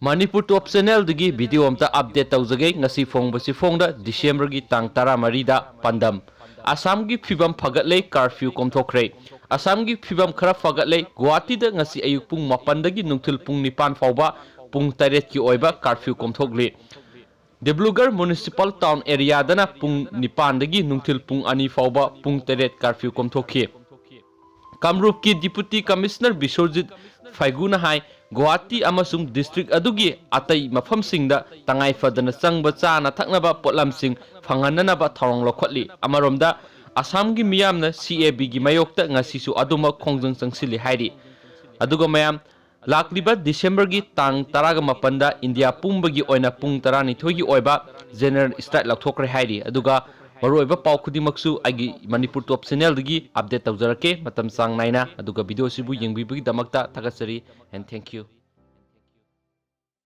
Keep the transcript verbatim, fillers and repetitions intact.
ꯃꯅꯤꯄꯨꯔ ꯇꯣꯞ ꯆꯦꯅꯦꯜꯗꯒꯤ video ꯑꯝꯇ update ꯇꯧꯖꯒꯦ꯫ ꯉꯁꯤ ꯐꯣꯡꯕꯁꯤ ꯐꯣꯡꯗ ꯗꯤꯁꯦꯝꯕꯔꯒꯤ ꯇꯥꯡ ꯇꯔꯥꯃꯔꯤꯗ ꯄꯥꯟꯗꯝ꯫ ꯑꯁꯥꯝꯒꯤ ꯐꯤꯕꯝ ꯐꯒꯠꯂꯦ, ꯀꯥꯔꯐ꯭ꯌꯨ ꯀꯣꯝꯊꯣꯛꯈ꯭ꯔꯦ꯫ ꯑꯁꯥꯝꯒꯤ ꯐꯤꯕꯝ ꯈꯔ ꯐꯒꯠꯂꯦ꯫ ꯒꯨꯋꯥꯍꯥꯇꯤꯗ ꯉꯁꯤ ꯑꯌꯨꯛ ꯄꯨꯡ ꯃꯥꯄꯟꯗꯒꯤ ꯅꯨꯡꯊꯤꯜ ꯄꯨꯡ ꯅꯤꯄꯥꯟ ꯐꯥꯎꯕ ꯄꯨꯡ ꯇꯔꯦꯠꯀꯤ ꯑꯣꯏꯕ ꯀꯥꯔꯐ꯭ꯌꯨ ꯀꯣꯝꯊꯣꯛꯂꯤ꯫ ꯗꯤꯕ꯭ꯂꯨꯒꯔ ꯃ꯭ꯌꯨꯅꯤꯁꯤꯄꯥꯜ ꯇꯥꯎꯟ ꯑꯦꯔꯤꯌꯥꯗꯅ ꯄꯨꯡ ꯅꯤꯄꯥꯟꯗꯒꯤ ꯅꯨꯡꯊꯤꯜ ꯄꯨꯡ ꯑꯅꯤ ꯐꯥꯎꯕ ꯄꯨꯡ ꯇꯔꯦꯠ ꯀꯥꯔꯐ꯭ꯌꯨ ꯀꯣꯝꯊꯣꯛꯈꯤ꯫ ꯀꯥꯃꯔꯨꯞꯀꯤ ꯗꯤꯄꯨꯇꯤ ꯀꯃꯤꯁꯅꯔ ꯕꯤꯁ꯭ꯋꯖꯤꯠ ꯐꯥꯏꯒꯨꯅ ꯍꯥꯏ, ꯒꯨꯋꯥꯍꯥꯇꯤ ꯑꯃꯁꯨꯡ ꯗꯤꯁꯇ꯭ꯔꯤꯛ ꯑꯗꯨꯒꯤ ꯑꯇꯩ ꯃꯐꯝꯁꯤꯡꯗ ꯇꯉꯥꯏ ꯐꯗꯅ ꯆꯪꯕ ꯆꯥꯅ ꯊꯛꯅꯕ ꯄꯣꯠꯂꯝꯁꯤꯡ ꯐꯪꯍꯟꯅꯅꯕ ꯊꯧꯔꯥꯡ ꯂꯧꯈꯠꯂꯤ꯫ ꯑꯃꯔꯣꯝꯗ, ꯑꯁꯥꯝꯒꯤ ꯃꯤꯌꯥꯝꯅ ꯁꯤ ꯑꯦ ꯕꯤꯒꯤ ꯃꯥꯌꯣꯛꯇ ꯉꯁꯤꯁꯨ ꯑꯗꯨꯃꯛ ꯈꯣꯡꯖꯪ ꯆꯪꯁꯤꯜꯂꯤ ꯍꯥꯏꯔꯤ꯫ ꯑꯗꯨꯒ ꯃꯌꯥꯝ, ꯂꯥꯛꯂꯤꯕ ꯗꯤꯁꯦꯝꯕꯔꯒꯤ ꯇꯥꯡ ꯇꯔꯥꯒ ꯃꯥꯄꯟꯗ ꯏꯟꯗꯤꯌꯥ ꯄꯨꯝꯕꯒꯤ ꯑꯣꯏꯅ ꯄꯨꯡ ꯇꯔꯥꯅꯤꯊꯣꯏꯒꯤ ꯑꯣꯏꯕ ꯖꯦꯅꯔꯦꯜ ꯁ꯭ꯇ꯭ꯔꯥꯏꯛ ꯂꯥꯎꯊꯣꯛꯈ꯭ꯔꯦ ꯍꯥꯏꯔꯤ꯫ ꯑꯗꯨꯒ ꯃꯔꯨꯑꯣꯏꯕ ꯄꯥꯎ ꯈꯨꯗꯤꯡꯃꯛꯁꯨ ꯑꯩꯒꯤ ꯃꯅꯤꯄꯨꯔ ꯇꯣꯞ ꯆꯦꯅꯦꯜꯗꯒꯤ ꯑꯞꯗꯦꯠ ꯇꯧꯖꯔꯛꯀꯦ ꯃꯇꯝ ꯆꯥꯡ ꯅꯥꯏꯅ꯫ ꯑꯗꯨꯒ ꯚꯤꯗꯤꯑꯣꯁꯤꯕꯨ ꯌꯦꯡꯕꯤꯕꯒꯤꯗꯃꯛꯇ ꯊꯥꯒꯠꯆꯔꯤ, and thank you꯫